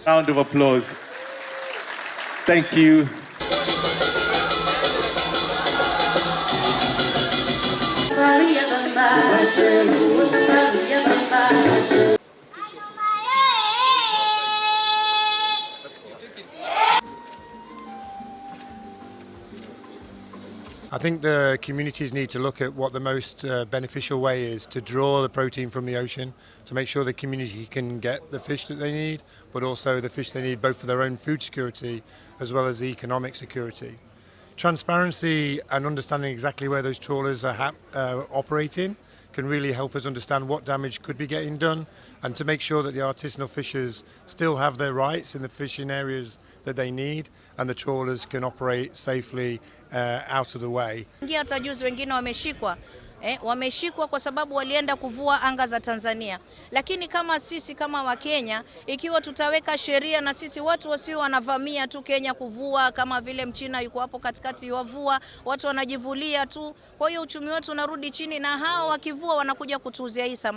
Round of applause. Thank you. I think the communities need to look at what the most beneficial way is to draw the protein from the ocean, to make sure the community can get the fish that they need, but also the fish they need both for their own food security as well as the economic security. Transparency and understanding exactly where those trawlers are operating can really help us understand what damage could be getting done, and to make sure that the artisanal fishers still have their rights in the fishing areas that they need, and the trawlers can operate safely out of the way. Hata juzi wengine wameshikwa. Wameshikwa kwa sababu walienda kuvua anga za Tanzania. Lakini kama sisi kama Wakenya, ikiwa tutaweka sheria na sisi watu wasio wanavamia tu Kenya kuvua, kama vile Mchina yuko hapo katikati wavua, watu wanajivulia tu. Kwa hiyo uchumi wetu unarudi chini, na hao wakivua wanakuja kutuuzia hii samaki.